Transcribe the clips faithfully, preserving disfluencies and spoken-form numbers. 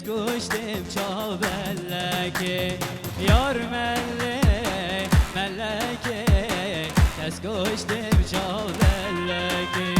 Kuştim çav belekê, yar melê, melekê, kes kuştim çav belekê.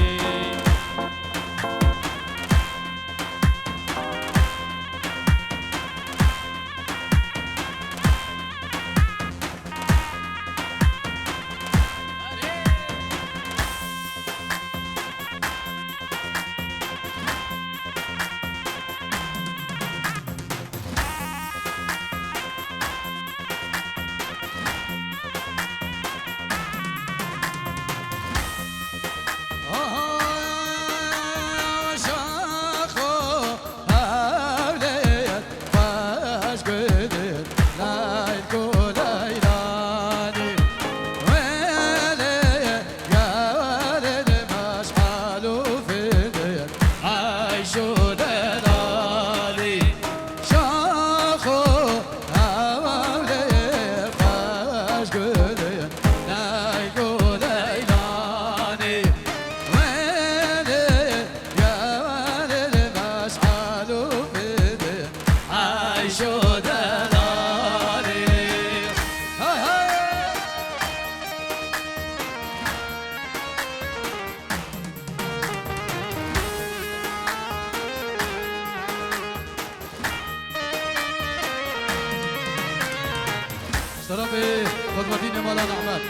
Şerefê Qutbedînê Mala Nehmed.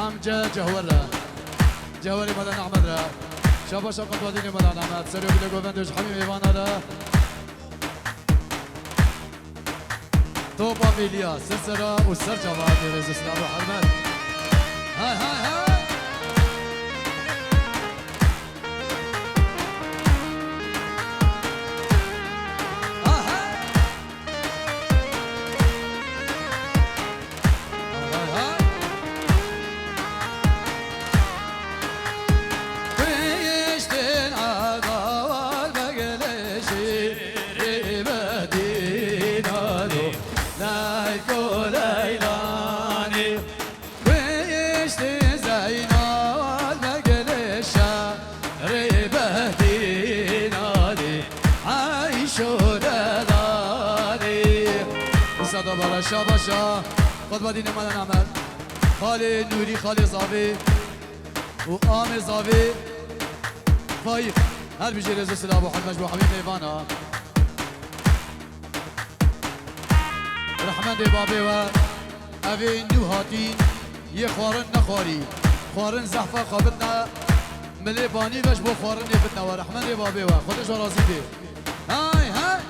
Em ce cehwer re. Cehwerê Mala Nehmed re. Şabaşa Qutbedînê Mala Nehmed. Serê bile govendê ji hemî mêvana re. Topa Mîliya, ser sera û ser çava hate rêz û silav û hurmet. Hay hay hay! Aha! Aha! Kuştin Adawal Begleşî, Rêbedî Nado, Leyko Leylanî. Kuştin Zeynal Begleşa, Rêbedî Nadî, Eyşo Delalî. Îsa da bara şabaşa. Qutbedînê Mala Nehmed. Xalê Nûrî, xalê Zavê û amê Zavê Faîq. Her bijî rêz û silav û hurmet ji bo hemî mêvana. Rehmendê babê we, evê nû hatî yê xwarin nexwarî. Xwarin zehfa xwe bidne, milê banî ve ji bo xwarinê bidne we. Rehmendê babê we. Xwedê ji we razî bê. Hay hay!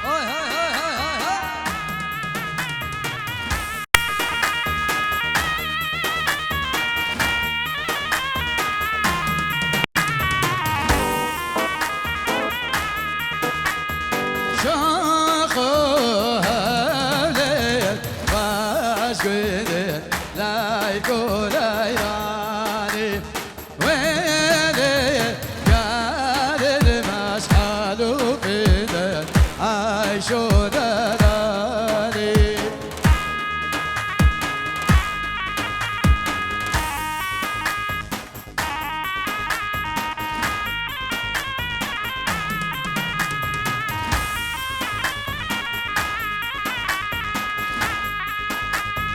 Hay hay hay hay hay hay! Şaxo hewlê, baş gulê, leyko leylanî. Wêlê gelê meşal û fîlê, Eyşo Delalî.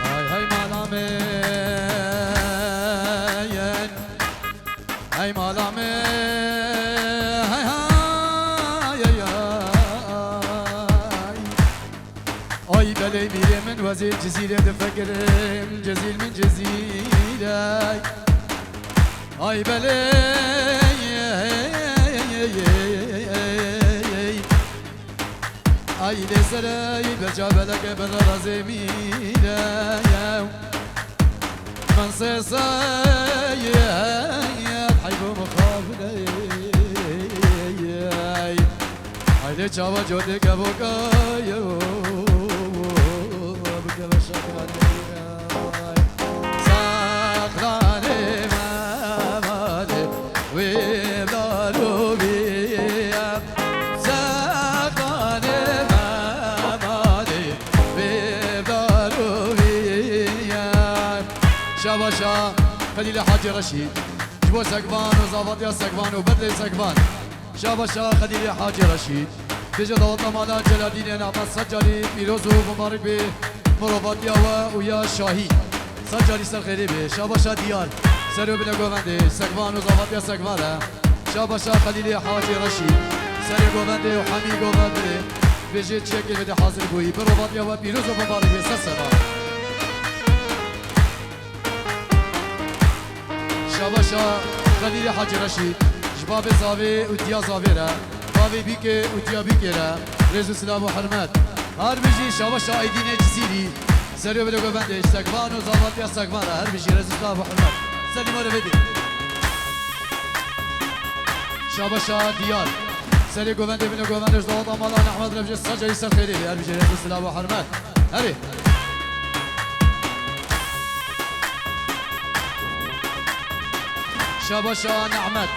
Hay hay mala me, yen. Hay mala me, hay hay, hay hay. Ay belê mîrê min wezîr Cizîrê difikirim, Cizîr min Cizîrê. Ay belê. Ay lê serê berca beleke bela razê mîre. Min sê sey heybo mixabile. Ay lê çawa codê kevoka yo. Bikeve şakanê. Saxlanê me malê wê darovî ye. Saxlanê me malê wê darovî ye. Şabaşa. Xelîlê Hacî Reşîd. Ji bo Sekvan û zavatiya Sekvan û berdê Sekvan. Şabaşa Xelîlê Hacî Reşîd. Bêje daweta mala Celadînê Nehmet sed carî pîroz û mubarek bê. Mirovatiya we û ya Şahî. Sed carî ser xêrê bê. Şabaşa Diyar. Serê bine govendê Sekvan û zavatiya Sekvan re. Şabaşa Xelîlê Hacî Reşîd. Serê govendê û hemî govendê. Bêje çiyekê vêde hazir bûyî. Mirovatiya we pîroz û mubarek bê. Ser seba. Şabaşa Xelîlê Hacî Reşîd, ji bavê zavê û diya zavê re, bavê bîkê û diya bîkê re, rêz û silav û hurmet. Her bijî şabaşa Aydînê Cizîrî, serê bile govendê ji Sekvan û zavatiya Sekvan re, her bijî rêz û silav û hurmet. Selîma re vedê. Şabaşa Diyar, serê govendê bile govendê ji dawata mala Nehmet re bijî sed carî ser xêrê bê, her bijî rêz û silav û hurmet. Herê. Şabaşa Nehmet.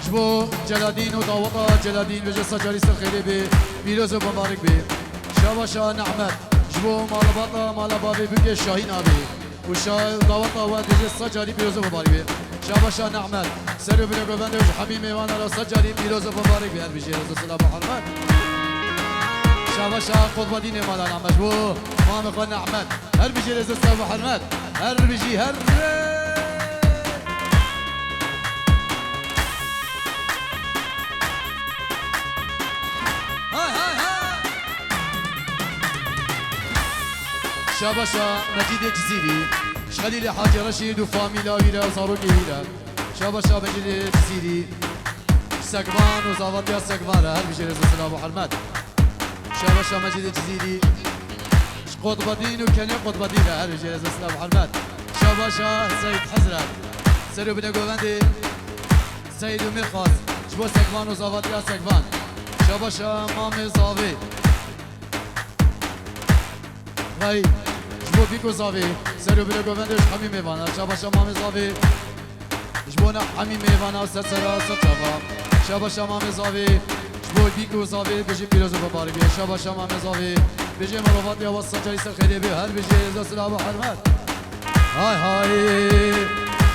Ji bo Celadîn û daweta Celadîn bêje sed carî ser xêrê bê, pîroz û mubarek bê. Şabaşa Nehmet. Ji bo malbata mala bavê bûkê Şahîn abî. Û şa-, daweta we bêje sed carî pîroz û mubarek bê. Şabaşa Nehmet. Serê bile govendê û ji hemî mêvana re sed carî pîroz û mubarek bê. Her bijî rêz û silav û hurmet. Şabaşa Qutbedînê mala Nehmet. Ji bo mamê xwe Nehmet. Her bijî rêz û silav û hurmet. Her bijî her. Hay hay hay. Şabaşa Mecîdê Cizîrî. Ji Xelîlê Hacî Reşîd û famîla wî re û zarokê wî re. Şabaşa Mecîdê Cizîrî. Sekvan û zavatiya Sekvan re her bijî rêz û silav û hurmet. Şabaşa Mecîdê Cizîrî. Ji Qutbedîn û kenê Qutbedîn re her bijî rêz û silav û hurmet. Şabaşa Seyîd Hezret. Serê bine govendê Seyîd û Mîrxas. Ji bo Sekvan û zavatiya Sekvan. Şabaşa mamê zavê. Vay, ji bo bîk û zavê, serê bile govendê ji hemî mêvana, şabaşa mamê zavê. Ji bo ne hemî mêvana ser sera ser çava. Şabaşa mamê zavê, ji bo bîk û zavê, bijî pîroz û bibarek bê. Şabaşa mamê zavê, bijî mirovatiya we sed carî ser xêrê bê, her bijî rêz û silav û hurmet. Hay hay,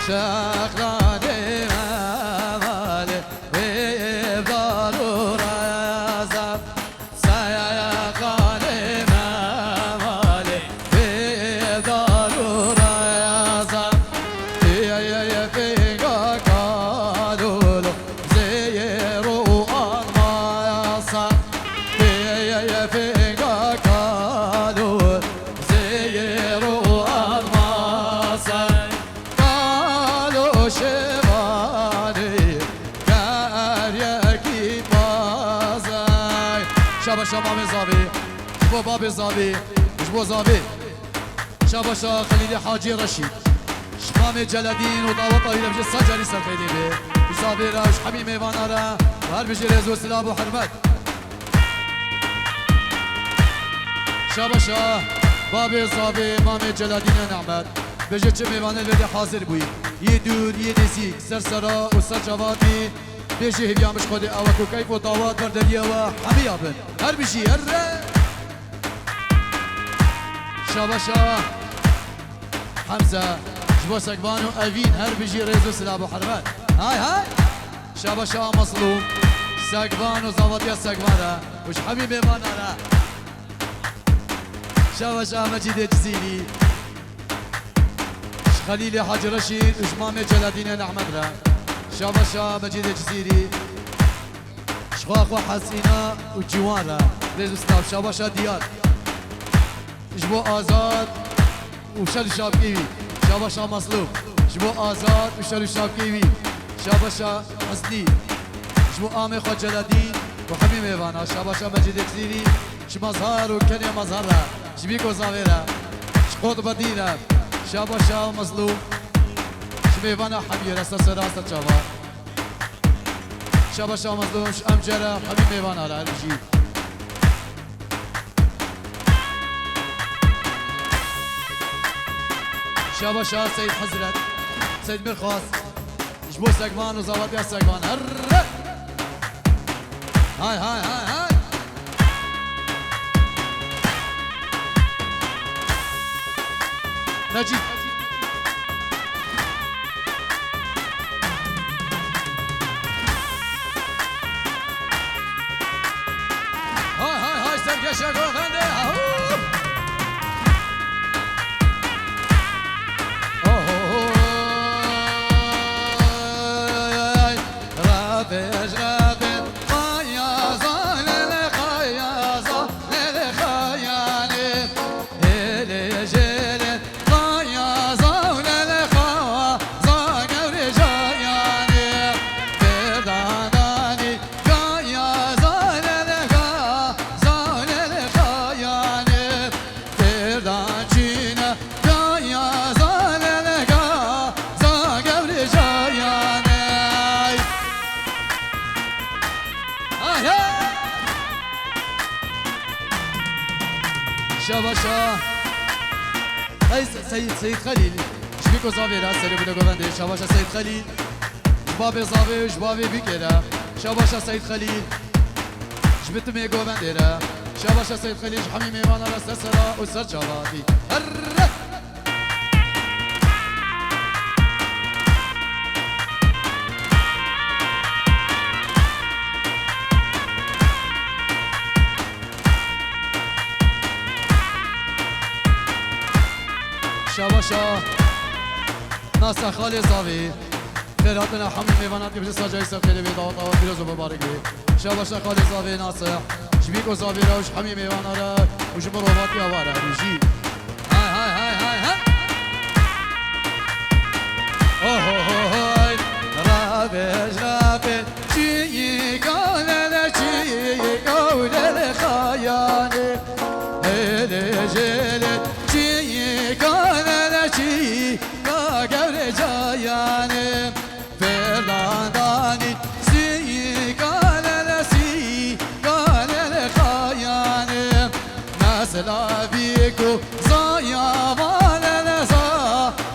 şexlanê hevalê, ê dar û reza. Seyqanê memalê vê dar û reza. Ê, ê, ê, fênga kalolo zêr û almasa. Ê, ê, ê, fênga kalolo zêr û almasa. Kalo şevanê, ker yekî pazay. Şabaşa mamê zavê, ji bo babê zavê, ji bo zavê. Şabaşa Xelîlê Hacî Reşîd. Ji mamê Celadîn û daweta wî re bijî sed carî ser xêrê bê. Ji zavê re, ji hemî mêvana re, û her bijî rêz û silav û hurmet. Şabaşa babê zavê mamê Celadînê Nehmet. Bêje çi mêvanê lê de hazir bûyî. Yê dûr, yê nêzîk, ser sera û ser çavatî. Bêje hêviya min ji Xwedê ew e ku keyf û dawat ber deriyê we hemiya bin. Her bijî, her re. Şabaşa Hemze, ji bo Sekvan û Evîn her bijî rêz û silav û hurmet. Hay hay. Şabaşa Meslûm, Sekvan û zavatiya Sekvan re û ji hemî mêvana re. Şabaşa Mecîdê Cizîrî, ji Xelîlê Hacî Reşîd û ji mamê Celadînê Nehmet re. Şabaşa Mecîdê Cizîrî, ji xwe xwe Hesîna û Ciwan re. Rêz û silav. Şabaşa Diyar. Ji bo Azad û şer û şapkê wî. Şabaşa Meslûm. Ji bo Azad û şer û şapkê wî. Şabaşa Hesnî. Ji bo amê xwe Celadîn û hemî mêvana. Şabaşa Mecîdê Cizîrî. Ji Mazhar û kenê Mazhar re. Ji bîk û zavê re. Ji Qutbedîn re. Şabaşa Meslûm. Ji mêvana hemî re ser sera ser çava. Şabaşa Meslûm, ji em cere hemî mêvana re her bijî. Şabaşa Seyîd Hezret, Seyîd Mirxas, ji bo Sekvan û zavatiya Sekvan. Herre! Hay, hay, hay, hay! Necîd. Çeko bende, ahu! Oho! Rabej, rabej, kaya zalele, kaya zalele, kaya ne. Hele jele, kaya zalele, kaya zagevre jayane. Berdanani, kaya zalele, kaya zalele, kaya ne. Berdan çîne, kaya zalele, kaya zagevre jayane. Ay, hey! Şabaşa. Hey, Se-, Seyîd, Seyîd Xelîl. Ji bî ku zavê re serê bine govendê. Şabaşa Seyîd Xelîl. Ji babê zavê û ji bavê bîkê re. Şabaşa Seyîd Xelîl. Ji bitimê govendê re. Şabaşa Seyîd Xelîl ji hemî mêvana re ser sera û ser çava dî. Herre! Şabaşa Nasa Xalê Zavê. Xêr hatina hemî mêvanan ke bi saca ser xêrê bê, dawet awa pîroz û mibarek bê. Şabaşa Xalê Zavê Nasa. Ji bî ku zavê re û ji hemî mêvana re û ji mirovatiya wa re. Bijî. Hay, hay, hay, hay, hay. Ohohoy, rabej, rabej, çiyîka lele, çiyîka lele xayane. Hele jele, çiyîka lele, çiyîka gevre cayane. Ferdandanî, sî kalele, sî kalele xayane. Mesela vî ku zaya valele, za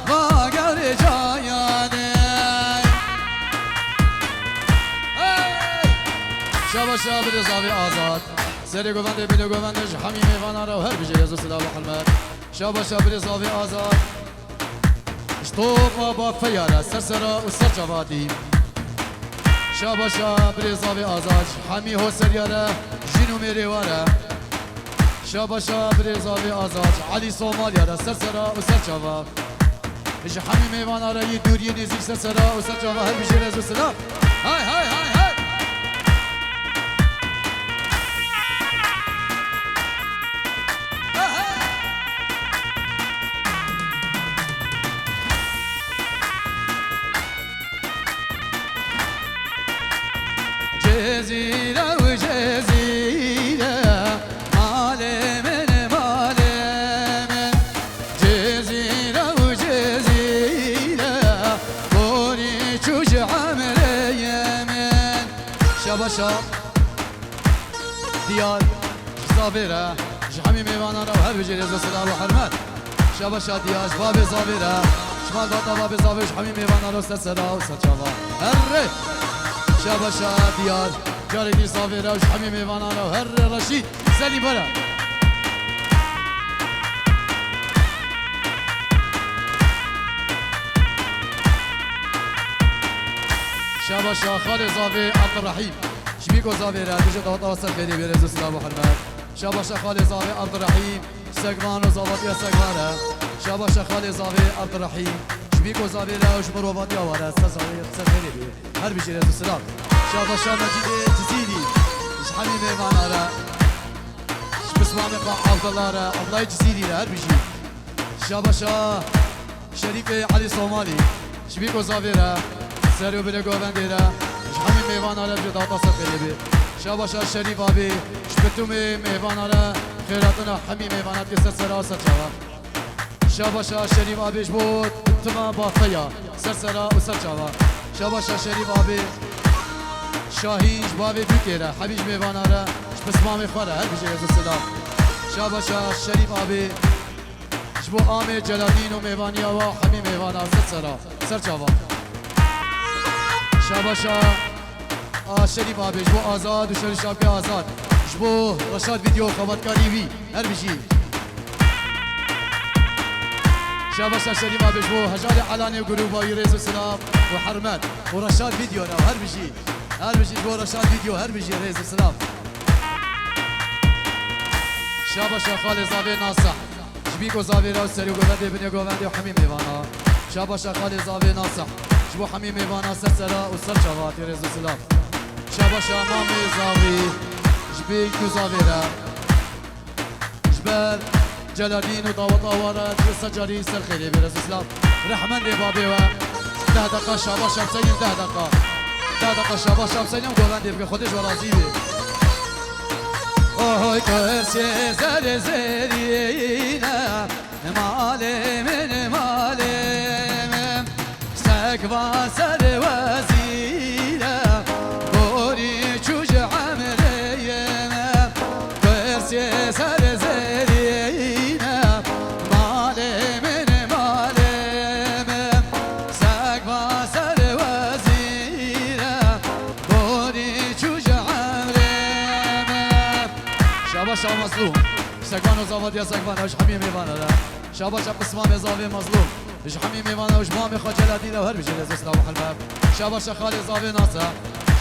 va gere cayane. Hey! Şabaşa birê zavê Azad. Serê govendê, bînê govendê ji hemî mêvanan re û her bijî rêz û silav û hurmet. Şabaşa birê zavê Azad. Ji topa bafeya re, ser sera û ser çava dî. Şabaşa birê zavê Azad, hemî hoseriya re, jin û mêrê wa re. Şabaşa birê zavê Azad, Elî Somaliya re, ser sera û ser çava. Ji hemî mêvana re yê dûr yê nêzîk, ser sera û ser çava, her bijî rêz û silav. Hay, hay, hay, hay. Cezîre û Cezîre, malê min, malê min. Cezîre û Cezîre, borî çû ji emrê min. Şabaşa. Diyar, ji zavê re, ji hemî mêvanan re û her bijî rêz û silav û hurmet. Şabaşa Diyar, ji babê zavê re, ji mal data babê zavê û ji hemî mêvanan re û ser sera û ser çava. Herre! Şabaşa Diyar, carek dî zavê re û ji hemî mêvanan re û herre Reşîd, Selîm were. Şabaşa xalê zavê Abdurrahîm. Ji bî ku zavê re, dije dawet awa ser xêrê bê, rêz û silav û hurmet. Şabaşa xalê zavê Abdurrahîm, Segvan û zavatiya Segvan re. Şabaşa xalê zavê Abdurrahîm, ji bî ku zavê re û ji mirovatiya wa re, ser zavê, ser xêrê bê. Her bijî rêz û silav. Şabaşa Mecîdê Cizîrî, ji hemî mêvana re. Ji pismamê xwe Abdullah re, Abdullah Cizîrî re, her bijî. Şabaşa Şerîfê Elî Somalî, ji bî ku zavê re, serê û binê govendê re, ji hemî mêvana re bije daweta ser xêrê bê. Şabaşa Şerîf abî, ji bitimê mêvana re, xêratina hemî mêvana dike ser sera û ser çava. Şabaşa Şerîf abî ji bo tima bafeya, ser sera û ser çava. Şabaşa Şerîf abî, Şahîn ji bavê dûkê re, hebî ji mêvana re, ji pismamê xwe re, her bijî rêz û silav. Şabaşa Şerîf abî, Ji bo amê Celadîn û mêvaniya wa hemî mêvana ser sera, ser çava. Şabaşa a Şerîf abê, ji bo Azad û Şerîf Şapkê Azad. Ji bo Reşad Video xebatkarî wî, her bijî. Şabaşa Şerîf abê, ji bo Hejarê Elanê û grûba wî rêz û silav û hurmet. Û Reşad Video re, her bijî. Her bijî ji bo Reşad Video, her bijî rêz û silav. Şabaşa xalê zavê Nasih. Ji bî ku zavê re û serê govendê binê govendê û hemî mêvana. Şabaşa xalê zavê Nasih. Ji bo hemî mêvana ser sera û ser çava tê rêz û silav. Şabaşa mamê zavê. Ji bî ku zavê re. Ji ber Celadîn û daweta wan re ji ser carî ser xêrê bê rêz û silav. Rehmendê babê we. Deh deqa şabaşa Hüseyin, deh deqa. Deh deqa şabaşa Hüseyin, govendê bike, Xwedê ji we razî bê. Oy kursê zerê zerîne, malê min, malê min. Sek va ser wezîre, borî çû ji emrê me. Kursê ser zerîne, malê min, malê min. Sek va ser wezîre, borî çû ji emrê me. Şabaşa Mezlûm. Sekvan û zavatiya Sekvan, ew ji hemî mêvana re. Şabaşa pismamê zavê Mezlûm. Ji hemî mêvana û ji mamê xwe Celadîn re her bijî rêz û silav û hurmet. Şabaşa xalê zavê Nase.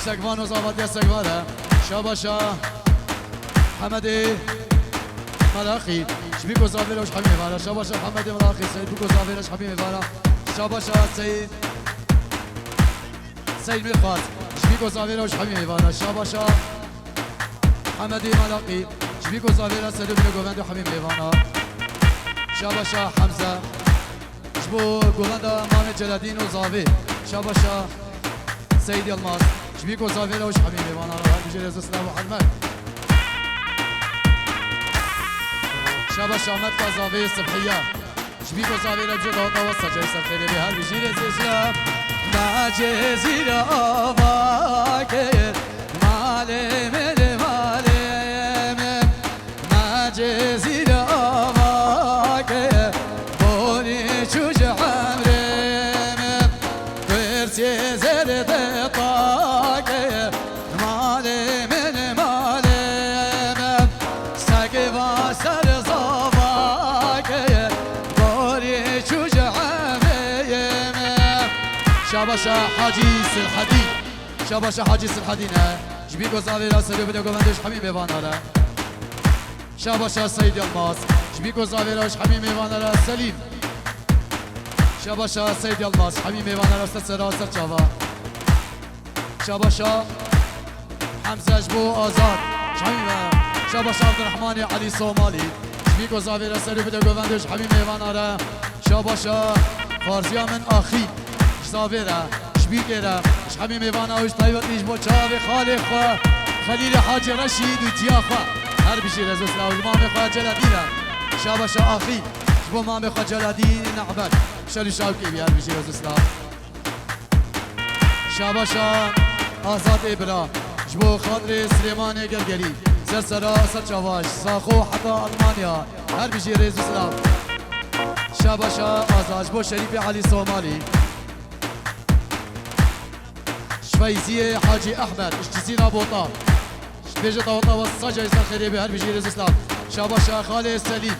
Sekvan û zavatiya Sekvan re. Şabaşa Hemedê Melaqî. Ji bî ku zavê re û ji hemî mêvana re. Şabaşa Hemedê Melaqî. Seyîd bî ku zavê re ji hemî mêvana re. Şabaşa Seyîd Seyîd Mirxas, ji bî ku zavê re û ji hemî mêvana. Şabaşa Hemedî Malaqî, ji bî ku zavê re serê binê govend û hemî mêvana. Şabaşa Hemze, ji bo govenda mamê Celadîn û zavê. Şabaşa Seyîd Yilmaz, ji bî ku zavê re û ji hemî mêvana re. Her bijî rêz û silav û hurmet. Şabaşa Metka zavê Sibhiye. Ji bî ku zavê re bije daweta we sacayî ser xêrê bê her bijî rêzê jî re. Me Cezîre ava kir, malê min, malê min. Me Cezîre ava kir, borî çû ji emrê min. Kursê zêr de taqe, malê min, malê min. Seke va ser zavake, borî çû ji emrê min. Şabaşa Hacî Silhedî. Şabaşa Hacî Silhedî ne. Ji bî ku zavê re serê bide govendê ji hemî mêvana re. Şabaşa Seyîd Yilmaz. Ji bî ku zavê re ji hemî mêvana re Selîm. Şabaşa Seyîd Yilmaz. Hemî mêvana re ser sera ser çava. Şabaşa Hemze ji bo Azad. Ji hemî me. Şabaşa Abdurrahmanê Elî Somalî. Ji bî ku zavê re serê bide govendê ji hemî mêvana re. Şabaşa Farziya min Axî. Ji zavê re, ji bîkê re, ji hemî mêvana û ji taybetî ji bo çavê xalê xwe, Xelîlê Hacî Reşîd û tiya xwe. Her bijî rêz û silav ji mamê xwe Celadîn re. Şabaşa Axî, ji bo mamê xwe Celadîn Ehmed. Şer û şawkê bî, her bijî rêz û silav. Şabaşa Azad Êbira, ji bo xatirê Silêmanê Gergerî, ser sera ser çava, ji Saxo heta Almanya, her bijî rêz û silav. Şabaşa Azad, ji bo Şerîfê Elî Somalî. Ji Feyziyê Hacî Ehmed, ji Cizîra Bota. Ji bêje daweta we sacayî ser xêrê bê, her bijî rêz û silav. Şabaşa Xalê Selîm.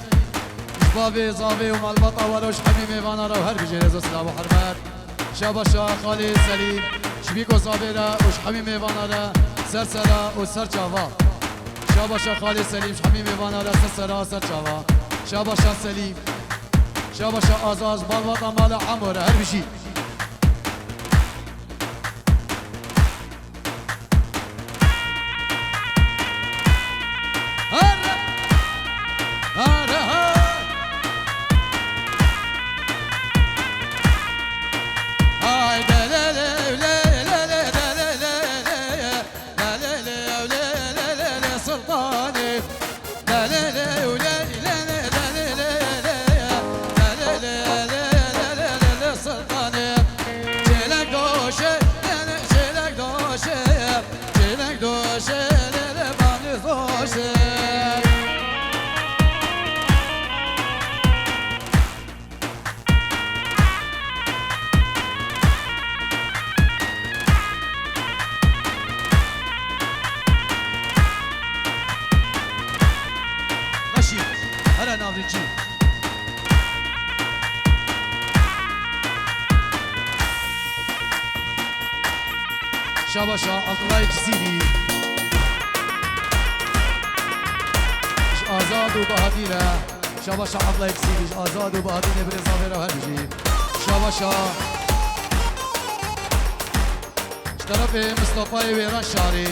Ji bavê, zavê û malbata we re û ji hemî mêvana re û her bijî rêz û silav û hurmet. Şabaşa Xalê Selîm. Ji bî ku zavê re û ji hemî mêvana re ser sera û ser çava. Şabaşa Xalê Selîm, ji hemî mêvana re ser sera ser çava. Şabaşa Selîm. Şabaşa Azad, malbata mala Emo re, her bijî. Hare! Hare ha! Hayde le le le le le le le le le le le le le le Sultanê. Xweşî, here navrincî. Şabaşa Abdullah Cizîrî. Ji Azad Azad û Bahatî re. Şabaşa Abdullah Eksî, Azad û Bahatî, nêbirê zavêra her bijî. Şabaşa. Ji terefê Mistefayê Wêran Şarî,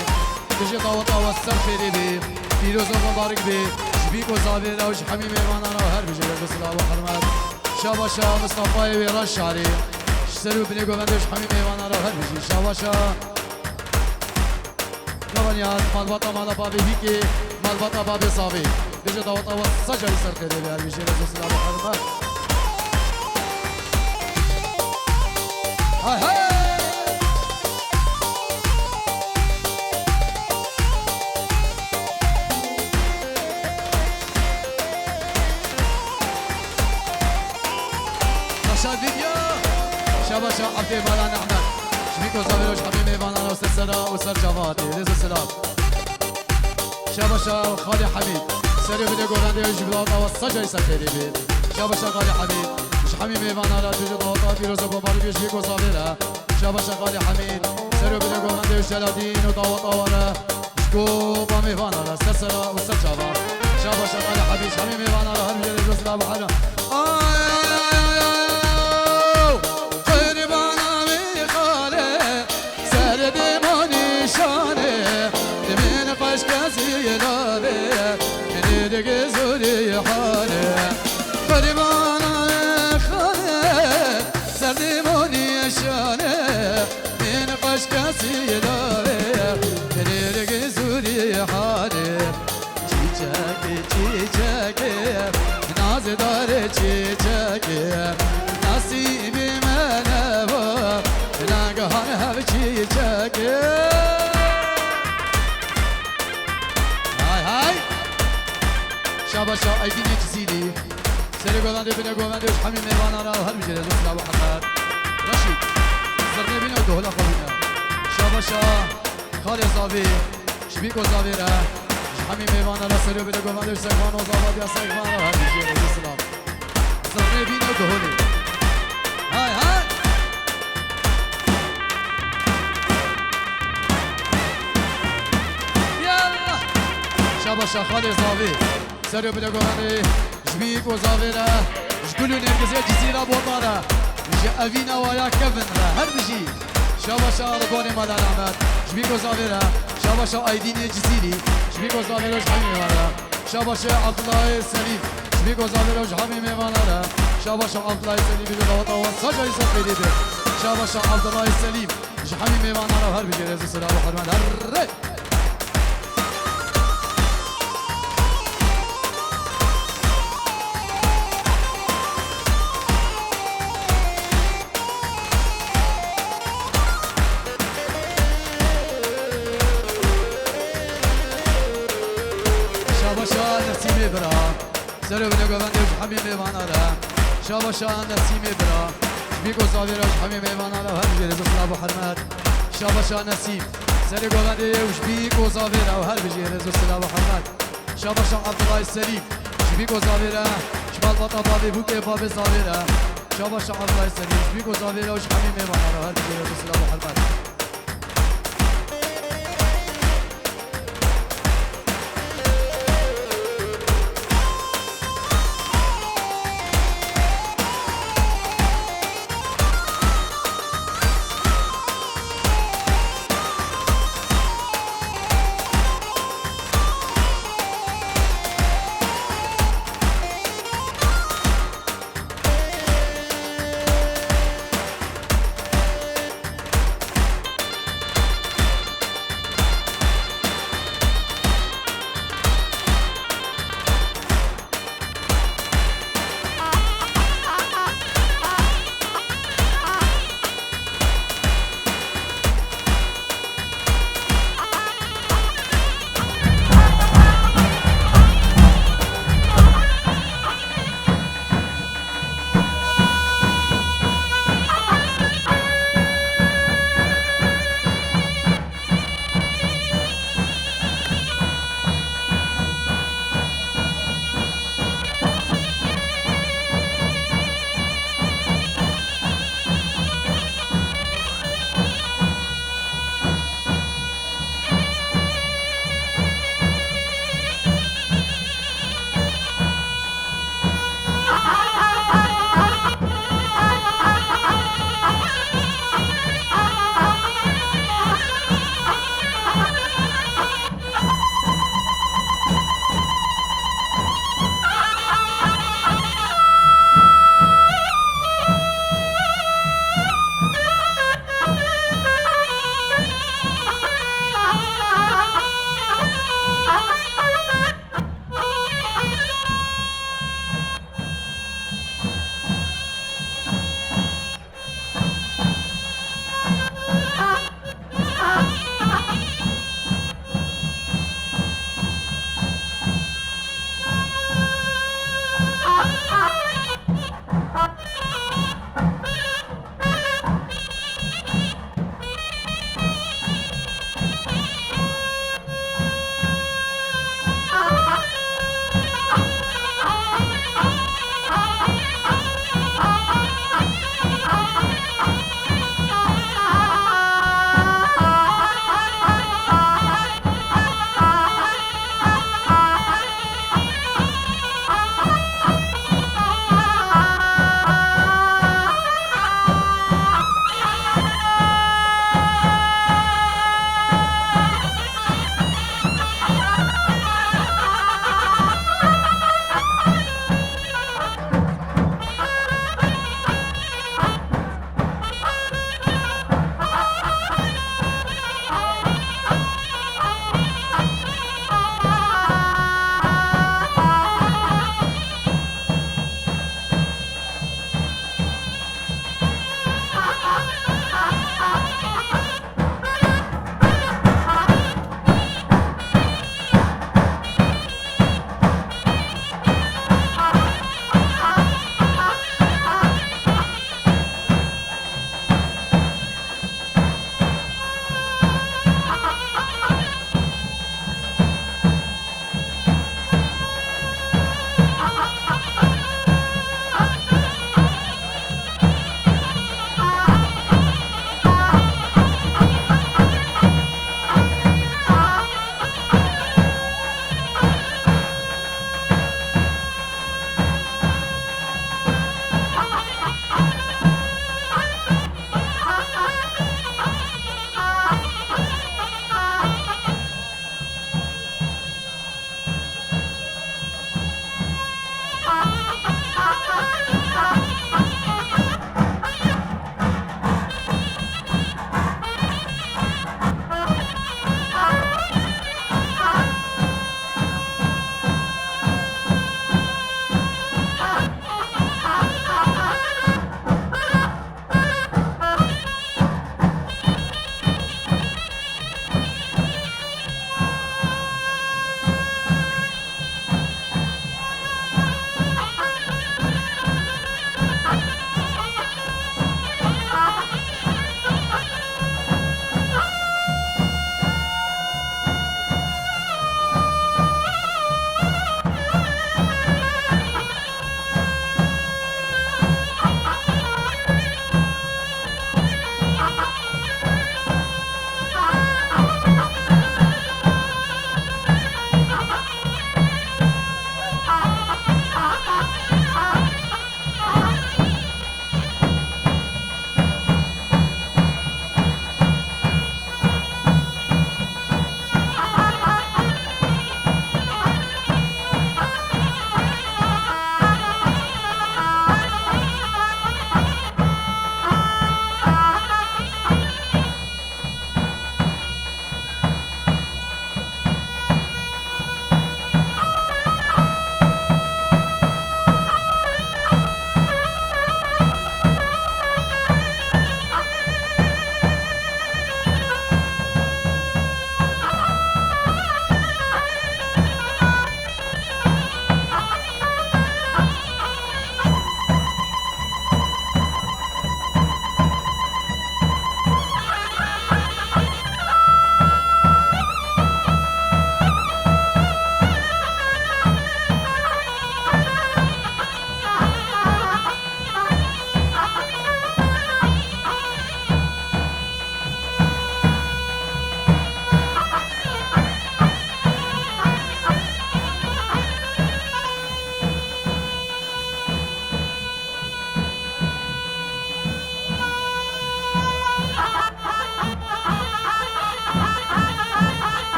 dijî daweta we ser xêrê bî, pîroz û mubarek bî, ji bîk û zavêra û ji hemî mêvanan re her bijî rêz û silav û hurmet. Şabaşa Mistefayê Wêran Şarî, ji ser û binê govendê ji hemî mêvanan re her bijî. Şabaşa Kavanyaz, malbata mala bavê Bîkê, malbata bavê Zavê. Bêje daweta we seca li ser xêrê bê, her bijî rêz û silav û hurmet. Hey, hey! Şaşa Dilya. Şabaşa Abdê Balan Ehmed. Ji bîk û zavêra ji hemî mêvanan re ser sera û ser çava hatî. Rêz û silav. Şabaşa Xalê Hemîd. Serê binê govendê ji daweta we seca li ser xêrê bê. Şabaşa Xalê Hemîd. Ji hemî mêvanan re tu ji daweta pîroz û babarî bê ji bîk û zavêra. Şabaşa Xalê Hemîd. Serê binê govendê ji Celadîn û daweta we re. Ji ku ba mêvana re ser sera û ser çava. Şabaşa Xalê Hemîd, hemî mêvana re her bijî rêz û silav û hurmet. Ay, ay, ay, ay, ay, ay, qurbana wî xalê, ser dîm û nîşanê, min xweş kesî lavê, min digi zûrî halê. Qurbana wî xalê, ser dîm û nîşanê, Min xweş kesî lavê, rêrgê zûrî halê. Çîçekê, çîçekê, nazdarê çîçekê, nesîbî me nevo, nangehan hev çîçekê. Hay hay. Şabaşa Aydînê Cizîrî. Serê govendê, binê govendê, ji hemî mêvanan re her bijî rêz û silav û hurmet. Reşîd, zirnê bîne û dohla xwe bîne. Şabaşa Xalê Zavê, ji bîk û zavê re, ji hemî mêvanan re serê binê govendê, ji Sekvan û zavadiya Sekvan re her bijî rêz û silav. Zirnê bîne û dohla. Hay hay! Yallah! Şabaşa Xalê Zavê. Serê binê govendê, ji bîk û zavê re, ji Gul û Nêrgizê Cizîra Botla re, ji evîna waya Kevin re, her bijî. Şabaşa Rebonê Mala Rehmet, ji bîk û zavê re, şabaşa Aydînê Cizîrî, ji bîk û zavê re, ji hemî mêvan re. Şabaşa Abdullahê Selîm, ji bîk û zavê re, ji hemî mêvana re. Şabaşa Abdullahê Selîm, ji daweta we seca li ser xêrê be. Şabaşa Abdullahê Selîm, ji hemî mêvana re her bijî rêz û silav û hurmet. Herre! Şabaşa Nesîmê bira. Serê binê govendê ji hemî mêvana re. Şabaşa Nesîmê bira. Ji bîk û zavê re ji hemî mêvana re her bijî rêz û silav û hurmet. Şabaşa Nesîm. Serê govendê û ji bîk û zavê re û her bijî rêz û silav û hurmet. Şabaşa Abdullahê Selîm. Ji bîk û zavê re. Ji malbata bavê Bûkê bavê zavê re. Şabaşa Abdullahê Selîm. Ji bîk û zavê re û ji hemî mêvana re her bijî rêz û silav û hurmet.